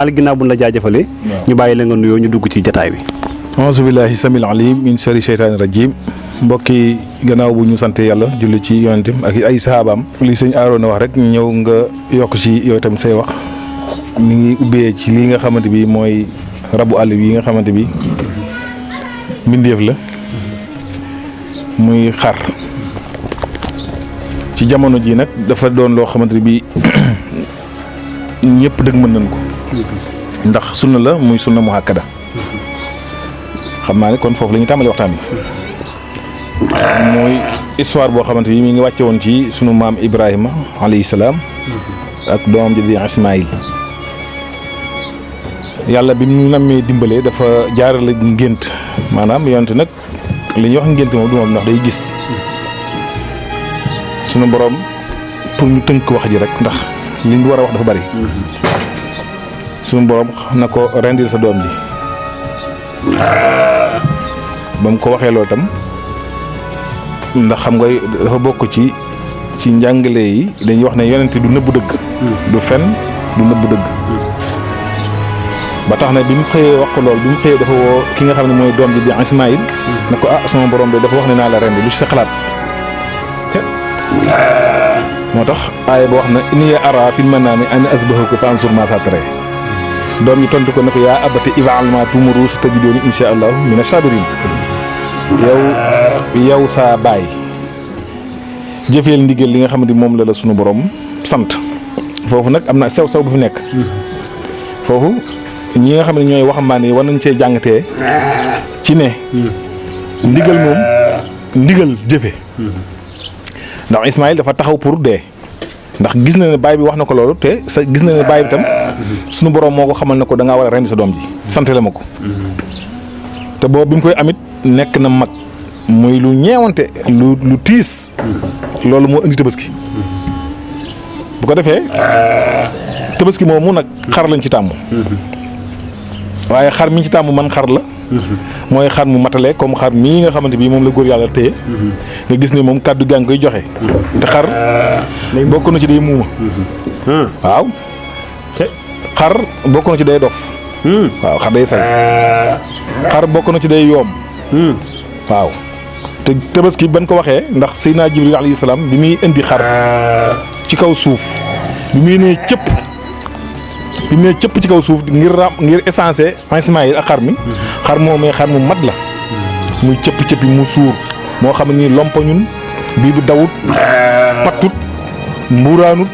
al ginnaaw bu ñu la jaajëfalee. ñu bàyyi la nga nuyoo ñu dugg ci jataay bi. auzu billahi samil alim min sharri shaytaani rajim mbokki gannaaw bu ñu sant yàlla julli ci yonentam ak ay sahabaam li sëñ Aroona wax rek ñëw nga yokk ci yow tamit say wax mi ngi ubbee ci lii nga xamante bi mooy rabu àll bi nga xamante bi mbindeef la muy xar ci jamono ji nag dafa doon loo xamante bi ñëpp dëgg mën nañ ko ndax sunna la muy sunna mu hakkada xam naa ne kon foofu la ñuy tàmbali waxtaan bi mooy histoire boo xamante bi mi ngi wàcce woon ci sunu maam Ibrahima alayhi salaam ak doomam ji di Ismaïl yàlla bi mu nammee dimbalee dafa jaarale ngént maanaam yonte nag li ñuy wax ngént moom du moom ndax day gis sunu borom pour ñu tënk wax ji rek ndax li ñu war a wax dafa bari sunu borom na ko rendil sa doom ji ba mu ko waxee loolu tam ndax xam nga dafa bokk ci njàngale yi dañuy wax ne yonent du nëbbu dëgg du fen du nëbbu dëgg ba tax na bi mu xëyee wax ko loolu bi mu xëyee dafa woo ki nga xam ne mooy doom ji di Ismaïl ne ko sama borom bi dafa wax ne naa la rendi lu ci sa xalaat moo tax aaya ba wax na inni ara fil manaami an asbahuka fa anzur maa saa tara doom ñi tontu ko ne ko yaa abati if'al maa tu'maru satajiduni insha allahu mina sabirin yow saa baay jëfeel ndigal li nga xamante moom la sunu borom sant foofu nag am na sew bu fi nekk foofu ñi nga xam ne ñooy waxambaane yi war nañ cee jàngatee ci ne ndigal jëfe ndax Ismaïl dafa taxaw pour dee ndax gis na ne baay bi wax na ko loolu te sa gis na ne baay bi tam sunu borom moo ko xamal ne ko da ngaa war a rendi sa doom ji santale ma ko te boobu bi mu koy amit nekk na mag muy lu ñeewante lu tiis loolu moo indi tabaski bu ko defee tabaski moomu nag xar lañ ci tàmm waaye xar mi ci tàmm man xar la mooy xar mu matale comme xar mii nga xamante bi moom la góor yàlla téye nga gis ne moom kàddu gaa ngi koy joxe te xar bokk na ci day muuma waaw xar bokk na ci day dof waaw xar day say xar bokk na ci day yoom waaw te tabaski ban ko waxee ndax Seydina Jibril alayhi salaam bi muy indi xar ci kaw suuf bi muy nee cëpp ci kaw suuf ngir essencé Ismaïl ak xar mi xar moomee xar mu mat la muy cëpp mu suur moo xam ni lompoñun bii bu dawut pattut mbuuraanut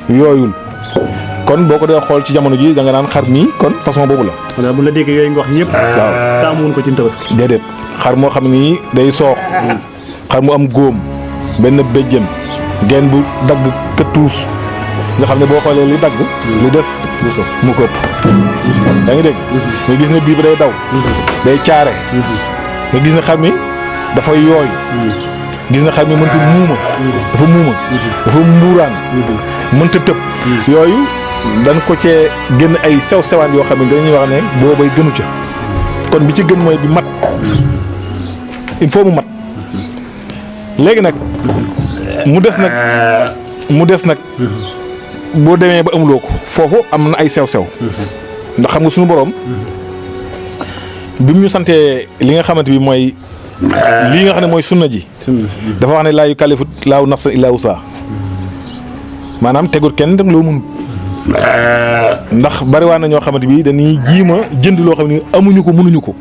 yooyul kon boo ko dee xool ci jamono ji da nga naan xar mi kon façon boobu la. bu la déggee yooyu nga wax ñëpp. waaw taamuwoon ko ci tabaski. déedéet xar moo xam ni day soox. xar mu am góom benn béjjën genn bu dagg këttuus nga xam ne boo xoolee li dagg. li des mu këpp. yaa ngi dégg. nga gis ne bii bi day daw. day caare. nga gis ne xar mi dafay yooy. gis na xar mi mënta muuma. dafa mbuuraan. mënta tëb. yooyu dañ ko cee génn ay sew-sewaan yoo xam ne dañuy wax ne boobay gënu ca kon bi ci gën mooy bi mat il faut mu mat léegi nag mu des nag boo demee ba amuloo ko foofu am na ay sew-sew ndax xam nga suñu boroom bi mu ñu santee li nga xamante bi mooy lii nga xam ne mooy sunna ji dafa wax ne laa yukallifu laahu nafsan illaa wusahaa maanaam tegul kenn dem loo mun ndax bari waa na ñoo xamante bi dañuy jiima jënd loo xam ne amuñu ko mënuñu ko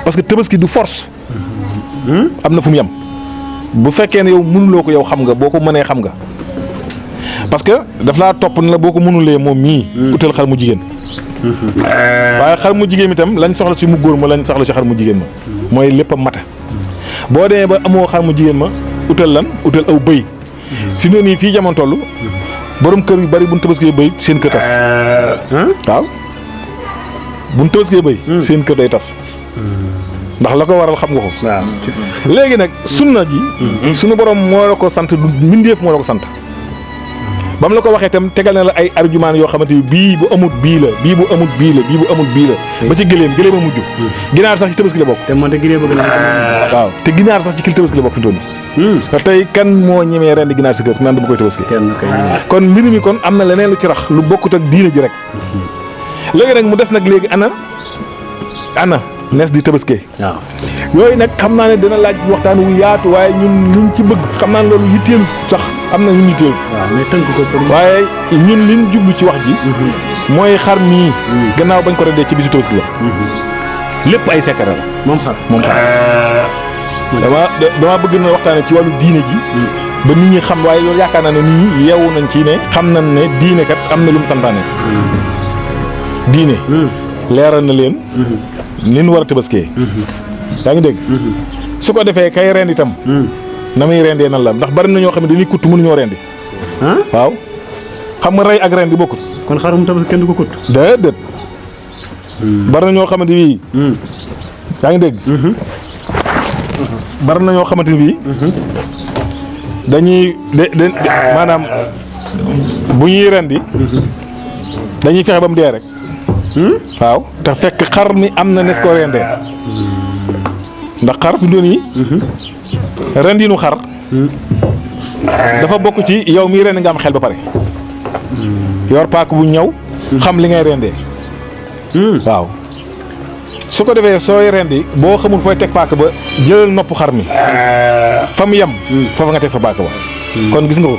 parce que tabaski du force am na fu mu yem bu fekkee ne yow mënuloo ko yow xam nga boo ko mënee xam nga parce que daf laa topp ne la boo ko mënulee moom mii utal xar mu jigéen waaye xar mu jigéen mi tam lañ soxla si mu góor ma lañ soxla si xar mu jigéen ma mooy lépp a mata boo demee ba amoo xar mu jigéen ma utal aw bëy fi mu ne nii fii jamono toll borom kër yu bari bu ñu tabaskee bëy seen kër tas waaw bu ñu tabaskee bëy seen kër day tas ndax la ko waral xam nga ko. waaw léegi nag sunna ji. sunu borom moo la ko sant du mbindeef moo la ko sant. ba mu la ko waxee itam tegal na la ay argument yoo xamante ni bii bu amut bii la bii bu amut bii la bii bu amut bii la. ba ci gëléem a mujj. ginaar sax ci tabaski la bokk. te man de gëléem bëgg naa waaw te ginaar sax ci kil tabaski la bokk fi mu toll nii. tey kan moo ñemee ren di ginaar si kër naan dama koy tabaski. kenn kay kon mbir mi kon am na leneen lu ci rax lu bokkut ak diine ji rek. léegi nag mu des nag léegi ana nees di tabaskee. waaw yooyu nag xam naa ne dina laaj waxtaan wu yaatu waaye ñun liñ ci bëgg xam naa ne loolu yitteelu sax am na ñu yitteelu. waaw mais tënk ko pour. waaye ñun liñ jublu ci wax ji. mooy xar mii. gannaaw bañ ko rendee ci bisu tabaski la. lépp ay secret la. moom xar. dama bëgg na waxtaane ci wàllu diine ji. ba nit ñi xam waaye loolu yaakaar naa ne nit ñi yeewu nañ ci ne xam nañ ne diine kat am na lu mu santaane. diine. leeral na leen. ni ñu war a tabaskee. yaa ngi dégg. su ko defee kay rend itam. na muy rendee nan la ndax bari na ñoo xam ne dañuy kutt mënuñoo rendi. waaw xam nga rey ak rendi bokkut. kon xarum tabaski kenn du ko kutt. déedéet. bari na ñoo xamante ni yaa ngi dégg. bari na ñoo xamante ni bii. dañuy maanaam bu ñuy rendi. dañuy fexe ba mu dee rek. waaw te fekk xar mi am na nes ko rendee. ndax xar fi doon yi. rendinu xar. dafa bokk ci yow mii rendi nga am xel ba pare. yor paak bu ñëw. xam li ngay rendee. waaw su ko defee sooy rendi boo xamul fooy teg paak ba jëlal nopp xar mi. fa mu yem. foofa nga teg fa paak ba. kon gis nga ko.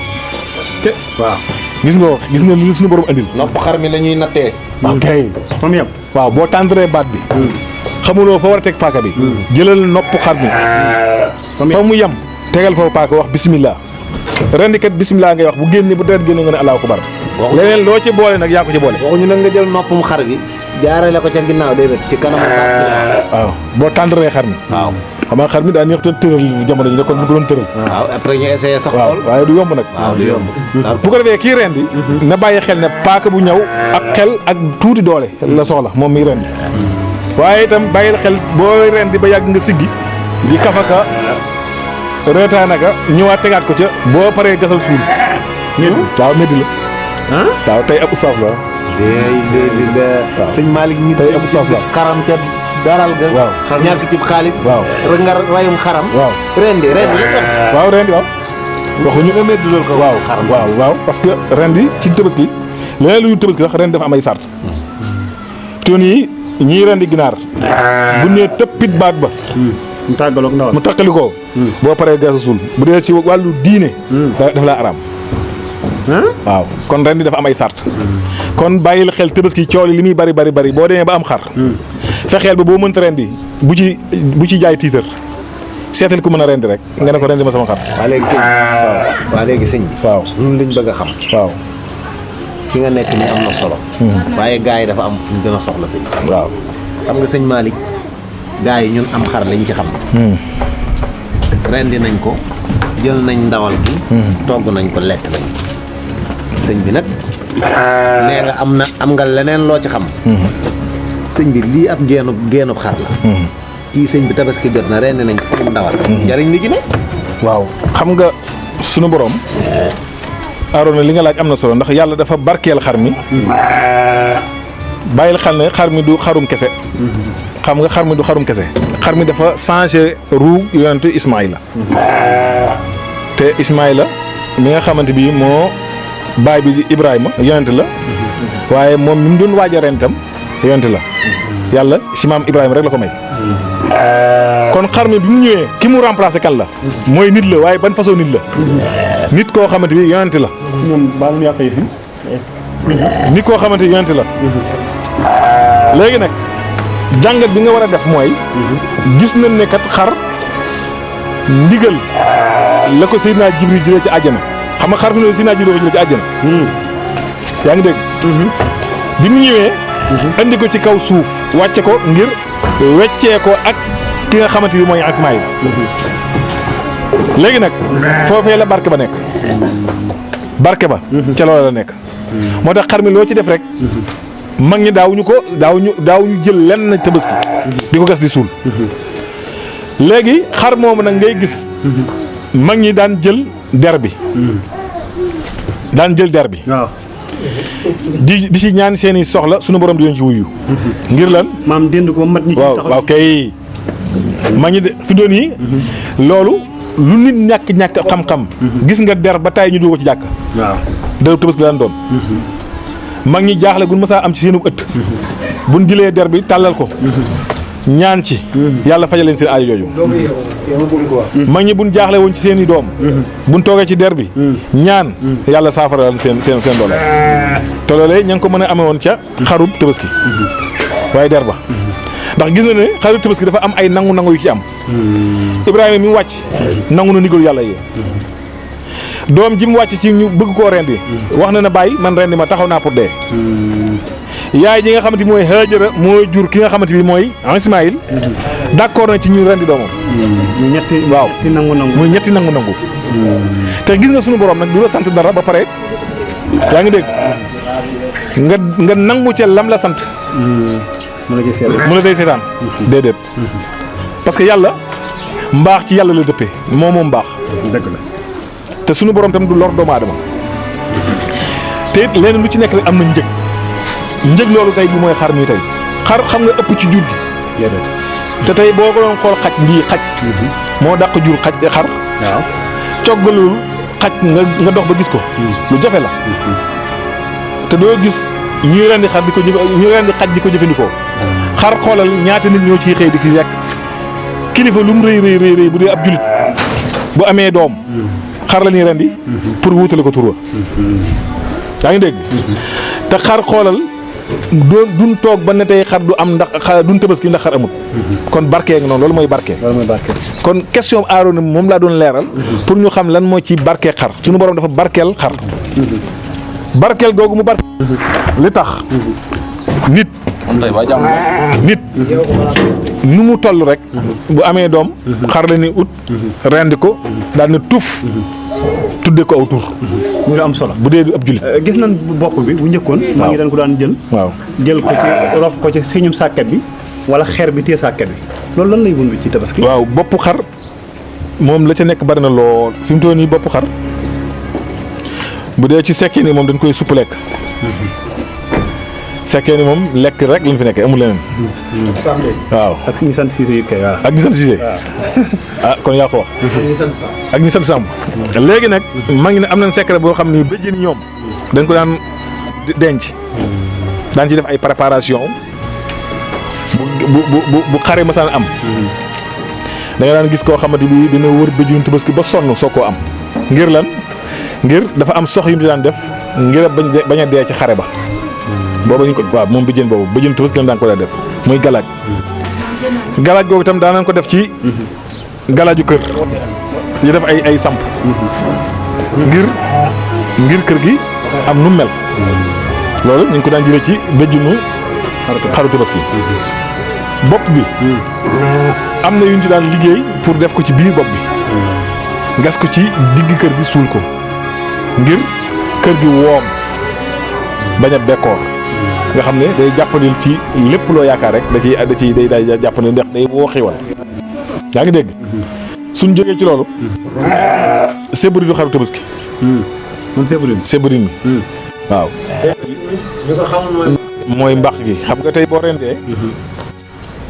waaw gis nga ko gis nga li suñu borom andil. nopp xar mi la ñuy nattee. ok fa mu yem. waaw boo tàndaree baat bi. xamuloo fa war a teg paaka bi. jëlal nopp xar mi. fa mu yem tegal foofu paaka wax bisimilah. rendikat bisimilah ngay wax bu génne bu deret génne nga ne allahu akbar. leneen loo ci boole nag yaa ko ci boole. waxuñu nag nga jël noppum xar bi jaarale ko ca ginnaaw déedéet ci kanam. waaw boo tàndaree xar mi. waaw xam nga xar mi daa neex te tëral jamono ji ne kon mu ko doon tëral. waaw après ñu essayé sax waaw xool. waaye du yomb nag. waaw du yomb. bu ko defee kii rendi na bàyyi xel ne paaka bu ñëw ak xel ak tuuti doole la soxla moom miy rendi. waaye itam bàyyil xel booy rendi ba yàgg nga siggi di kafaka reetaanaka ñëwaat tegaat ko ca boo paree gasal suul. waaw métti la. waaw tey ab oustaz la. sëñ Malick ñi tey ab oustaz la. xaram ca daral ga. waaw ñàkk ci xaalis. waaw rek nga rayum xaram. waaw rendi la wax. waaw rendi waaw. waxuñu nga métti loolu ko. waaw xaram waaw parce que rendi ci tabaski leneen lu ñu tabaski sax rendi dafa am ay sart. toon yi ñii rendi ginaar. bu nee tëppit baat ba. mu tàggaloog ndawal mu takkali ko. boo paree gasa suul bu dee ci wàllu diine. dafa laa araam. waaw kon rendi dafa am ay sart. kon bàyyil xel tabaski cool yi li muy bari boo demee ba am xar. fexeel ba boo mënta rendi bu ci jaay tiitar seetal ku mën a rendi rek nga ne ko rendi ma sama xar. waa léegi sëñ waa léegi sëñ bi. waaw ñun liñ bëgg a xam. waaw fi nga nekk ni am na solo. waaye gars yi dafa am fu ñu gën a soxla sëñ. waaw xam nga sëñ Malick gars yi ñun am xar lañ ci xam. rendi nañ ko jël nañ ndawal gi. togg nañ ko lekk nañ sëñ bi nag nee nga am nga leneen loo ci xam. sëñ bi lii ab geenub xar la. kii sëñ bi tabaski jot na rendi nañ ko ndawal. njariñ li ci ne. waaw xam nga sunu borom. Aroona li nga laaj am na solo ndax yàlla dafa barkeel xar mi. bàyyil xel ne xar mi du xarum kese. xam nga xar mi du xarum kese. xar mi dafa changé ruu yonent Ismaïla. te Ismaïla mi nga xamante bi moo baay bi di Ibrahima yonent la. waaye moom mi mu doon waaj a ren itam yonent la. yàlla si maam Ibrahima rek la ko may. kon xar mi bi mu ñëwee ki mu remplacé kan la. mooy nit la waaye ban façon nit la. nit koo xamante bi yonent la. ñoom baal mu yàq yi fi. nit koo xamante ni yonent la. léegi nag jàngat bi nga war a def mooy. gis nañ ne kat xar ndigal la ko Seydina Jibril jëlee ci àjjana xam nga xar fi ne Seydina Jibril ko jëlee ci àjjana. yaa ngi dégg. bi mu ñëwee. andi ko ci kaw suuf wàcce ko ngir weccee ko ak ki nga xamante bi mooy Ismaïl. léegi nag foofee la barke ba nekk. barke ba. ca loola la nekk. moo tax xar mi loo ci def rek. mag ñi daawuñu jël lenn tabaski di ko gas di suul. léegi xar moomu nag ngay gis. mag ñi daan jël der bi. waaw. di ci ñaan seeni soxla sunu borom di leen ci wuyu. ngir lan. maam dend ko mat ñi. waaw kay. mag ñi de fi doon yi. loolu lu nit ñàkk xam-xam. gis nga der ba tay ñu dugg ko ci jàkk. waaw deru tabaski daan doon. mag ñi jaaxle gun mësaa am ci seenu ëtt buñ jëlee der bi tàllal ko ñaan ci yàlla fajal leen seen aajo jooju mag ñi buñ jaaxle woon ci seen i doom buñ toogee ci der bi ñaan yàlla saafara seen doole te loolee ña ngi ko mën a amee woon ca xarub Tabaski waaye der ba ndax gis na ne xarub Tabaski dafa am ay nangu-nangu yu ci am Ibrahima mi mu wàcc nangu na ndigalu yàlla yi doom ji mu wàcc ci ñu bëgg koo rendi wax na bàyyi man rendi ma taxaw naa pour dee yaay ji nga xamante bi mooy Haajara mooy jur ki nga xamante bi mooy Ismaïl d'accord na ci ñu rendi doomam muy ñetti waaw nangu-nangu muy ñetti nangu-nangu te gis nga sunu borom nag du la sant dara ba pare yaa ngi dégg nga nangu ca lam la sant mu la day seetaan déedéet parce que yàlla mbaax ci yàlla la dëppee moom mbaax dëgg la te sunu borom tam du lor doomu aadama te it leneen lu ci nekk rek am na njëg loolu tey bi mooy xar mi tey xar xam nga ëpp ci jur gi te tey boo ko doon xool xaj mbii xaj moo dàq jur xar waaw coggalul xaj nga dox ba gis ko lu jafe la te doo gis ñuy rendi xar di ko ñuy rendi xaj di ko jëfandikoo xar xoolal ñaata nit ñoo ciy xëy di ki yekk kilifa lu mu rëy bu dee ab julit bu amee doom xar la ñuy rendi pour wutale ko turwa yaa ngi dégg te xar xoolal duñ toog ba ne tey xar du am ndax duñ Tabaski ndax xar amut kon barkee nga noonu loolu mooy barke kon question Aaroona moom laa doon leeral pour ñu xam lan moo ci barkee xar suñu borom dafa barkeel xar barkeel googu mu barkeel li tax nit nu mu toll rek bu amee doom xar la ni ut rendi ko daal ne tuf tudde ko aw tur mu am solo bu dee du ab jullit gis nañ bopp bi bu njëkkoon maa ngi dañ ko daan jël jël ko ci rof ko ci siñum sàkket bi wala xeer bi téye sàkket bi loolu lan lay wund ci Tabaski waaw bopp xar moom la ca nekk bari na lool fi mu toll nii bopp xar bu dee ci sekkee ni moom dañ koy supp lekk sekkee ni moom lekk rek lañ fi nekkee amul leneen waaw ak ñi sant Cissé it kay waaw ak ñi sant Cissé ah kon yaa ko wax ak ñi sant Samb léegi nag maa ngi ne am nañ secret boo xam ni bëjjën ñoom dañ ko daan denc daan ci def ay préparation bu xare masaan am da nga daan gis koo xamante bi dina wër bëjjën Tabaski ba sonn soo koo am ngir lan ngir dafa am sox yu mu daan def ngir bañ a dee ci xare ba booba ñu ko waaw moom bëjjën boobu bëjjën Tabaski lañ daan ko def muy galaaj googu itam daan nañ ko def ci galaaju kër ñu def ay samp ngir kër gi am nu mel loolu ñu ngi ko daan jëlee ci bëjjënu xaru Tabaski bopp bi am na yu ñu ci daan liggéey pour def ko ci biir bopp bi gas ko ci digg kër gi suul ko ngir kër gi woom bañ a bekkoor nga xam ne day jàppandil ci lépp loo yaakaar rek da ciy day jàppandil ndax day woo xiwal yaa ngi dégg suñ jógee ci loolu sébridu xaru Tabaski sébrin mi waaw mooy mbax gi xam nga tey boo rendee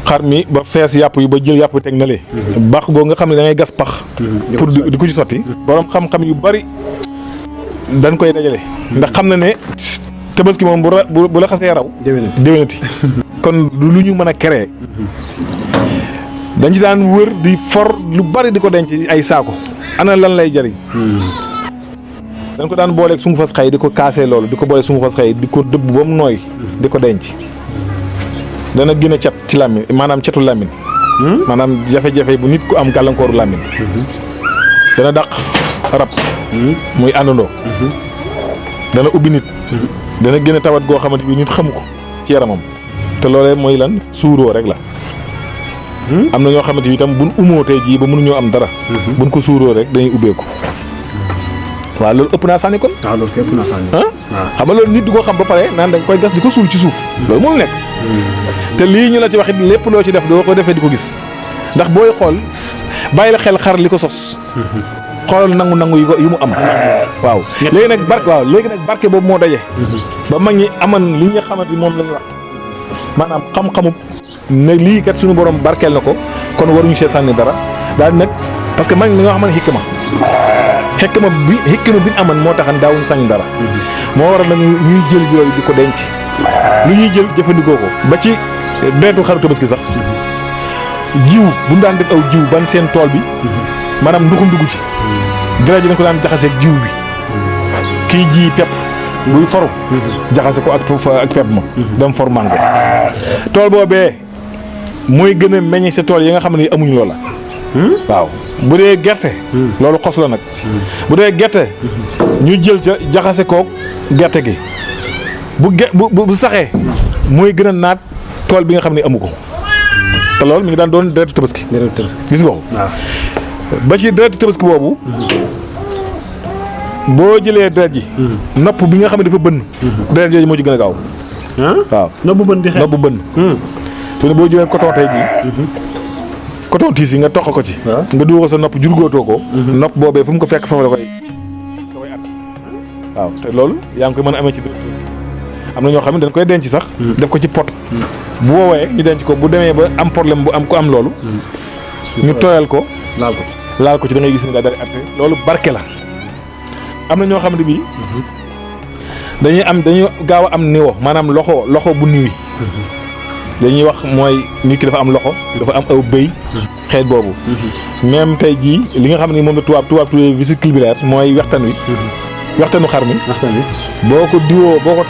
xar mi ba fees yàpp yi ba jël yàpp teg na lee bax goo nga xam ne da ngay gas pax pour di ko ci sotti borom xam-xam yu bari dañ koy dajale ndax xam na ne Tabaski moom bu la xasee raw déwénati kon lu ñu mën a créer dañ ci daan wër di for lu bari di ko denc ay saako ana lan lay jariñ dañ ko daan booleeg sungu fas xay di ko kaasee loolu di ko booleeg sungu fas xay di ko dëbb ba mu nooy di ko denc dana gën a cat ci làmmiñ maanaam catu làmmiñ maanaam jafe-jafe bu nit ku am gàllankooru làmmiñ dana dàq rab muy àndandoo dana ubbi nit dana gën a tawat goo xamante bi nit xamu ko ci yaramam te loolee mooy lan suuroo rek la am na ñoo xamante bi itam buñ umoo tey jii ba mënuñoo am dara buñ ko suuroo rek dañuy ubbeeku waaw loolu ëpp naa sànni kon waaw loolu ëpp naa sànni xam nga loolu nit du ko xam ba pare naan dañ koy gas di ko suul ci suuf loolu mënul nekk te lii ñu la ci waxit lépp loo ci def doo ko defee di ko gis ndax booy xool bàyyi la xel xar li ko sos xoolal nangu yu mu am waaw léegi nag barke boobu moo daje ba mag ñi aman li nga xamante ni moom la ñu wax maanaam xam-xamub ne lii kat suñu borom barkeel na ko kon waruñu see sànni dara daal nag parce que mag ñi dañoo xam ne xikma bi aman moo taxan daawuñu sañ dara moo waral nag ñuy jël yooyu di ko denc lu ñuy jël jëfandikoo ko ba ci deetu xaru tabaski sax jiw bu ñu daan def aw jiw ban seen tool bi maanaam nduxum dugg ci dara ji dañ ko daan jaxaseeg jiw bi kii ji pepp buy foru jaxase ko ak pepp ma dem for mango tool boobee mooy gën a meññ sa tool yi nga xam ne amuñu loola waaw bu dee gerte loolu xos la nag bu dee gerte ñu jël ca jaxase kook gerte gi bu saxee mooy gën a naat tool bi nga xam ne amu ko te loolu mi ngi daan doon deretu tabaski gis nga ko ba ci deretu tabaski boobu boo jëlee deret ji nopp bi nga xam ne dafa bënn deret jooju moo ci gën a gaaw waaw nopp bu bënn di xeeñ nopp bu bënn te ne boo jëlee coton tey jii coton tiis yi nga toq ko ci nga dugal ko sa nopp jurgóotoo ko nopp boobee fu mu ko fekk foofu la koy at waaw te loolu yaa ngi koy mën a amee ci deret tabaski am na ñoo xam ne dañ koy denc sax def ko ci pot bu woowee ñu denc ko bu demee ba am problème bu am ko am loolu ñu tooyal ko laal ko ci da ngay gis ne daa dari atte loolu barke la am na ñoo xam ne bii dañuy gaaw a am niwo maanaam loxo bu niwi dañuy wax mooy nit ki dafa am loxo dafa am aw bëy xeet boobu même tey jii li nga xam ne moom la tubaab tuddee vésicule biliaire mooy wextanu xar mi boo ko diwoo boo ko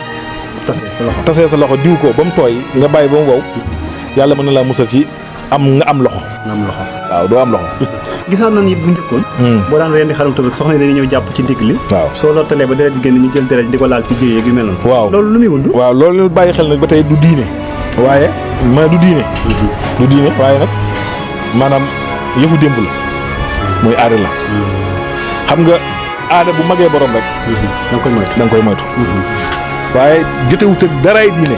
tasee sa loxo diw ko ba mu tooy nga bàyyi ba mu wow yàlla mën na laa musal ci nga am loxo waaw doo am loxo gisaan nañ it bu njëkkoon boo daan rendi xarum tabaski soxna yi dañuy ñëw jàpp ci ndigg li waaw soo lortalee ba deret di génn ñu jël deret di ko laal ci géej yu mel noonu waaw loolu lu muy wund waaw loolu bàyyi xel nag ba tey du diine waaye du diine waaye nag maanaam yëfu démb la muy aada la xam nga aada bu magee borom rek da nga koy moytu waaye jotewut ak daraay diine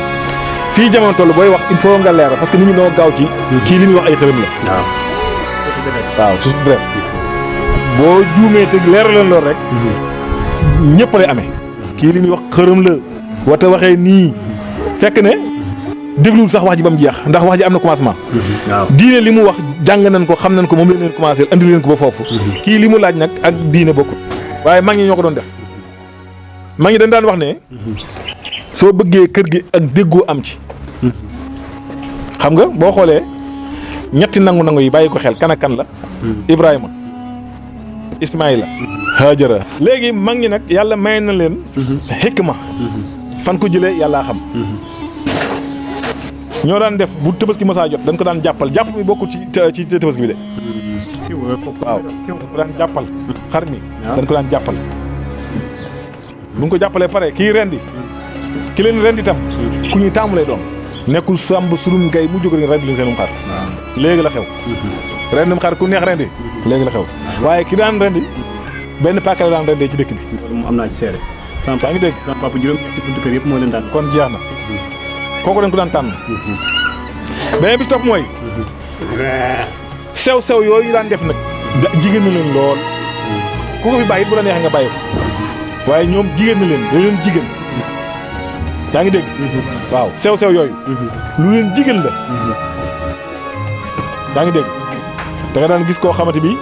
fii jamono toll booy wax il faut nga leer parce que nit ñi noo gaaw ci kii li muy wax ay xërëm la waaw su dret boo juumee te leer leen lool rek ñëpp lay amee kii li muy wax xërëm la wata waxee nii fekk ne dégluwul sax wax ji ba mu jeex ndax wax ji am na commencement diine li mu wax jàng nañ ko xam nañ ko moom leen commencé andi leen ko ba foofu kii li mu laaj nag ak diine bokkut waaye mag ñi ñoo ko doon def mag ñi dañ daan wax ne soo bëggee kër gi ak déggoo am ci xam nga boo xoolee ñetti nangu-nangu yi bàyyi ko xel kan ak kan la Ibrahima Ismaïla Hajara léegi mag ñi nag yàlla may na leen xikma fan ko jëlee yàllaa xam ñoo daan def bu tabaski masaa jot dañ ko daan jàppal jàpp mi bokkul ci tabaski bi de waaw dañ ko daan jàppal xar mi dañ ko daan jàppal bu ñu ko jàppalee pare kii rendi ki leen rendi itam ku ñuy taamu lay doon nekkul sàmb surum gay mu jóg rek rendi leen seenum xar léegi la xew rendum xar ku neex rendi léegi la xew waaye ki daan rendi benn paaka la daan rendee ci dëkk bi loolu moom am naa ci seere yaa ngi dégg sama papa juróom ñetti buntu kër yëpp moo leen daan kon jeex na kooku dañ ko daan tànn beneen bi topp mooy sew yooyu daan def nag jigéen na leen lool ku ko fi bàyyi bu la neexee nga bàyyi ko waaye ñoom jigéen na leen da leen jigéen yaa ngi dégg waaw sew yooyu lu leen jigéen la yaa ngi dégg da nga daan gis koo xamante bi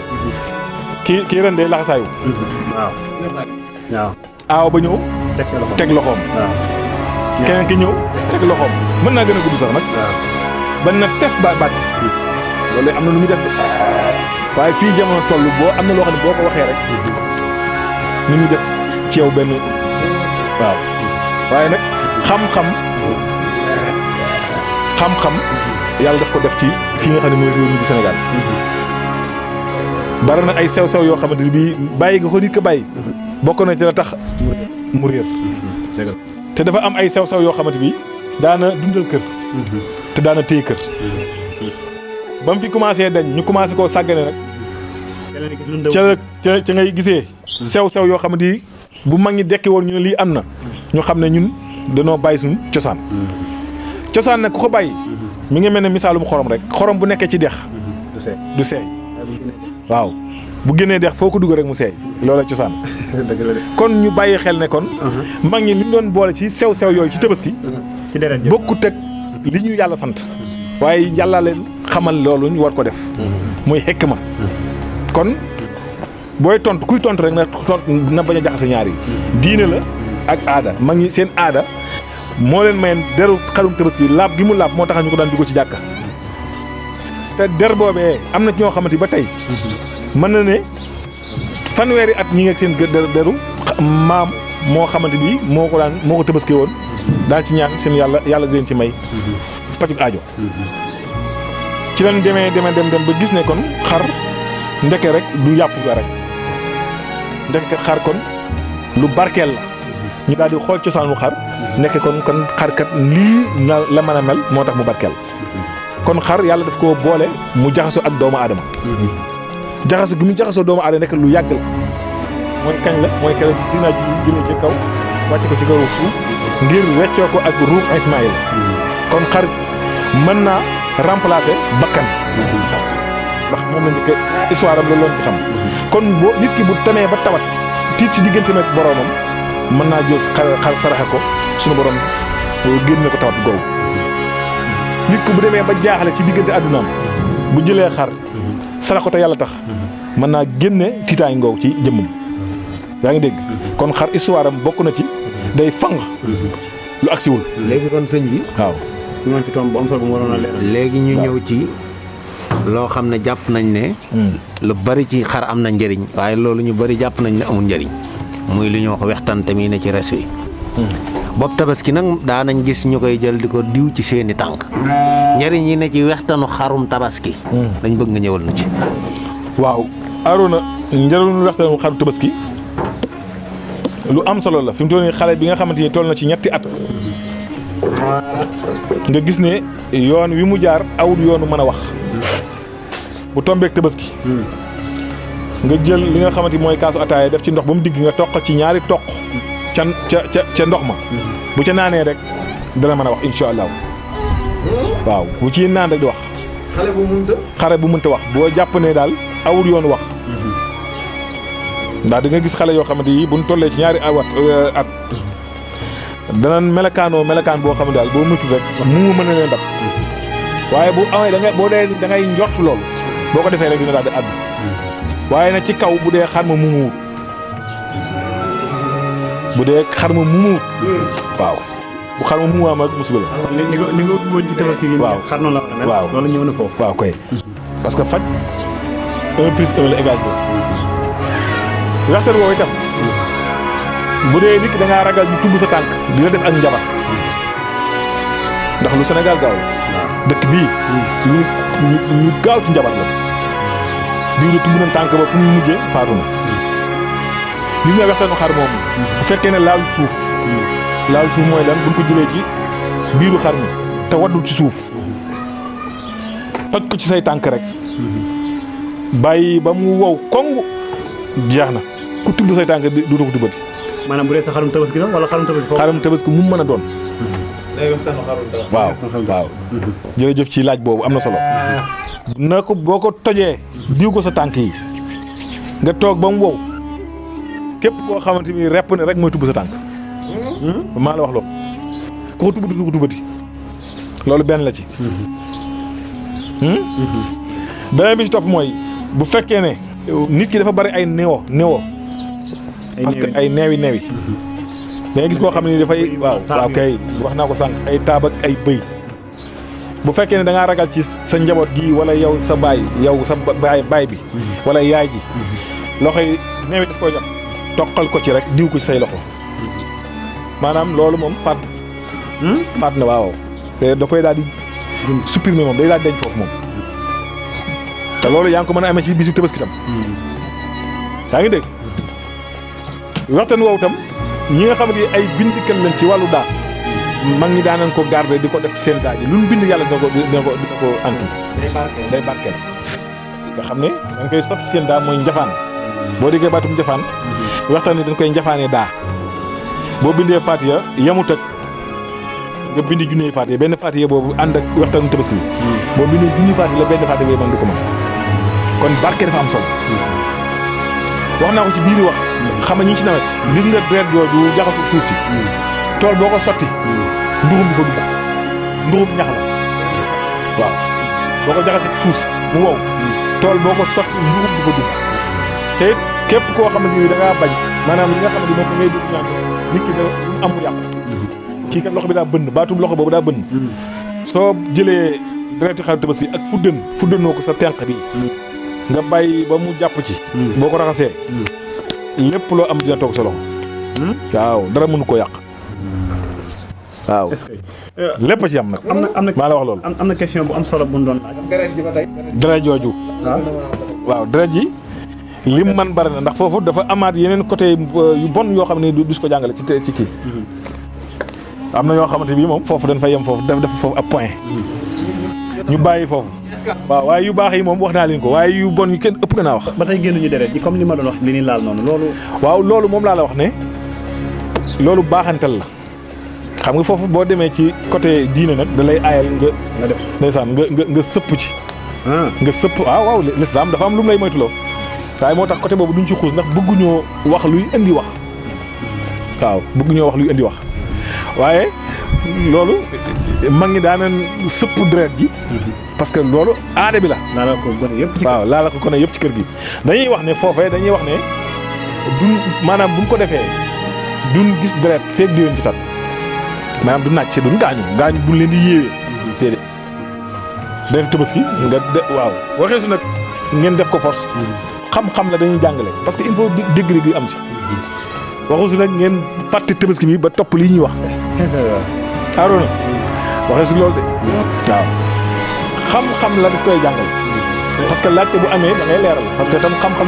kii ren de laxasaayu waaw aaw ba ñëw teg loxoom keneen ki ñëw teg loxoom mën naa gën a gudd sax nag ban na tef baat loolu am na lu muy def waaye fii jamono toll boo am na loo xam ne boo ko waxee rek ni muy def ci yow benn waaw waaye nag xam-xam yàlla daf ko def ci fii nga xam ne mooy réew mi di Sénégal bari na ay sew yoo xamante ni bii bàyyi nga ko nit ko bàyyi bokk na ci la tax mu réer te dafa am ay sew yoo xamante bi daana dundal kër te daana téye kër ba mu fi commencé dañ ñu commencé koo sàggane nag ca ngay gisee sew yoo xamante ni bu mag ñi dekki woon ñu ne lii am na ñu xam ne ñun danoo bàyyi suñu cosaan nag ku ko bàyyi mi ngi mel ne misaalum xorom rek xorom bu nekkee ci dex du seey waaw bu génnee dex foo ko dugg rek mu seey loola cosaan kon ñu bàyyi xel ne kon mag ñi li ñu doon boole ci sew yooyu ci tabaski bokkut ak li ñu yàlla sant waaye yàlla leen xamal loolu ñu war ko def muy hikma kon booy tontu kuy tontu rek na bañ a jaxase ñaar yi diine la ak aada mag ñi seen aada moo leen mayen deru xarum tabaski laab gi mu laab moo tax ñu ko daan dugg ci jàkka te der boobee am na ci ñoo xamante ba tey mën na ne fanweeri at ñi ngi ak seen deru maam moo xamante bi moo ko tabaski woon daal ci ñaan seen yàlla di leen ci may pajug aajo ci lañ dem ba gis ne kon xar ndeke rek du yàpp ga rek ndeke xar kon lu barkeel la ñu daal di xool cosaanu xar nekk kon xarkat lii la mën a mel moo tax mu barkeel kon xar yàlla daf koo boole mu jaxasoo ak doomu aadama jaxasoo gi mu jaxasoo doomu aadama nekk lu yàgg la mooy kañ la mooy keroog ci naa jëlee ci kaw wàcce ko ci kaw suuf ngir weccoo ko ak ruux Ismaïl kon xar mën naa remplacer bakkan ndax moom la njëkk histoire am loolu loon ci xam kon boo nit ki bu tamee ba tawat tiit ci diggante ak boroomam mën naa jël xar saraxe ko suñu borom génne ko tawat googu nit ki bu demee ba jaaxale ci diggante àddunaam bu jëlee xar sarax ko te yàlla tax mën naa génne tiitaay ngoow ci jëmmam yaa ngi dégg kon xar histoire am bokk na ci day fang lu agsiwul léegi kon sëñ bi waaw ñu ci tomb bu am solo bu mu waroon a leeral léegi ñu ñëw ci loo xam ne jàpp nañ ne lu bari ci xar am na njëriñ waaye loolu ñu bari jàpp nañ ne amul njëriñ muy lu ñu wax wextante mi ne ci res wi bopp tabaski nag daa nañ gis ñu koy jël di ko diw ci seeni tànk njëriñ yi ne ci wextanu xarum tabaski dañ bëgg nga ñëwal nu ci waaw Arouna njëriñu wextanu xarum tabaski lu am solo la fi mu toll nii xale bi nga xamante ni toll na ci ñetti at nga gis ne yoon wi mu jaar awul yoonu mën a wax bu tombeek tabaski nga jël li nga xamante mooy kaasu ataaya def ci ndox ba mu digg nga toq ci ñaari toq ca ndox ma bu ca naanee rek dana mën a wax insha allah waaw bu ci naan rek di wax xale bu mënta wax boo jàpp ne daal awul yoonu wax ndax di nga gis xale yoo xamante yi bu ñu tollee ci ñaari at danañ melekaan boo xam ne daal boo mutu rek mu mën na leen dab waaye bu amee da ngay njort loolu boo ko defee rek dina daal di àddu waaye nag ci kaw bu dee xar ma mumuwut waaw bu xar ma mumuwaam ak musiba la ni nga woon ci tabaski gi waaw xar noonu la war a mel waaw loolu ñëw na foofu waaw koy parce que faj 1+1 la égal waxtaan woowu itam bu dee nit ki da ngaa ragal ñu tubb sa tànk dina def ak njabar ndax lu Sénégal gaaw dëkk bii ñu gaaw ci njabar la diw de tubb nañ tànk ba fu mu mujjee faatu na gis nga waxtaanu xar moom bu fekkee ne laal suuf mooy lan buñ ko jëlee ci biiru xar mi te waddul ci suuf toj ko ci say tànk rek bàyyi ba mu wow koŋ jeex na ku tubb say tànk duutu ko tubbati maanaam bu dee sa xarum tabaski la wala xarum tabaski foofu xarum tabaski mu mën a doon waaw jërëjëf ci laaj boobu am na solo na ko boo ko tojee diw ko sa tànk yi nga toog ba mu wow képp koo xamante ni repp ne rek mooy tubb sa tànk maa la wax loolu ku ko tubb du ko tubbati loolu benn la ci beneen bi ci topp mooy bu fekkee ne nit ki dafa bari ay néewo parce que ay neewi da ngay gis koo xam ne dafay waaw kay wax naa ko sànq ay taab ak ay bëy bu fekkee ne da ngaa ragal ci sa njaboot gi wala yow sa baay bi wala yaay ji loxo yi neewi daf koy jot toqal ko ci rek diw ko ci say loxo maanaam loolu moom faat na waaw te da koy daal di supprimer moom day daal di denc foofu moom te loolu yaa ngi ko mën a amee ci bisu tabaski tam yaa ngi dégg waxtaan woowu tam ñi nga xamante ni ay bindikat lañ ci wàllu daa mag ñi daan nañ ko garder di ko def ci seen daa ji lu ñu bind yàlla dina ko antu day barkeel nga xam ne dañ koy sotti seen daa mooy njafaan boo déggee baatum njafaan waxtaan ni dañ koy njafaanee daa boo bindee Faatiya yamut ak nga bindi junniy Faatiya benn Faatiya boobu ànd ak waxtaanu tabaski boo bindee junniy Faatiya la benn Faatiya boobu man du ko mën kon barke dafa am solo wax naa ko ci biir wax xam nga ñu ci nawet gis nga deret jooju jaxasu suuf si tool boo ko sotti nduxum bi fa dugg nduxum ñax la waaw boo ko jaxase suuf si mu wow tool boo ko sotti nduxum bi fa dugg te it képp koo xamante ni da ngaa bañ maanaam li nga xamante ni moom ngay dugg ñaan nit ki da am mu yàqu kii kat loxo bi daa bënn baatum loxo boobu daa bënn soo jëlee deretu xaru tabaski ak fuddanoo ko sa tenq bi nga bàyyi ba mu jàpp ci boo ko raxasee lépp loo am dina toog sa loxo waaw dara mënu ko yàq waaw est-ce que lépp a ci am nag am na maa la wax loolu am na question bu am solo bu ñu doon laaj. deret jooju waaw deret ji lim man bari na ndax foofu dafa amaat yeneen côté yu bon yoo xam ne du ko jàngale ci kii am na yoo xamante bi moom foofu dañ fay yem foofu def foofu ab point ñu bàyyi foofu waaw waaye yu baax yi moom wax naa leen ko waaye yu bon yu kenn ëpp nga naa wax ba tey génnuñu deret ji comme li ma doon wax li ni laal noonu loolu. waaw loolu moom laa la wax ne loolu baaxantal la xam nga foofu boo demee ci côté diine nag da lay aayal nga def ndeysaan nga sëpp ci nga sëpp waaw l'islam dafa am lu mu lay moytuloo waaye moo tax côté boobu duñ ci xuus ndax bëgguñoo wax luy indi wax waaw bëgguñoo wax luy indi wax waaye loolu mag ñi daanan sëpp deret ji parce que loolu aada bi la laala ko gone yëpp ci waaw laala ko gone yëpp ci kër gi dañuy wax ne foofee dañuy wax ne duñ maanaam buñ ko defee duñ gis deret feeg diwén ci tat maanaam du nàcc duñ gaañu buñ leen di yéewee déedéet def tabaski nga waaw waxee su nag ngeen def ko force xam-xam la dañuy jàngale parce que il faut dégg-dégg am ci waxu si nag ngeen fàtte tabaski bi ba topp lii ñuy wax Arona waxee si loolu de waaw xam-xam la dis koy jàngale parce que laajte bu amee da ngay leeral parce que tam xam-xam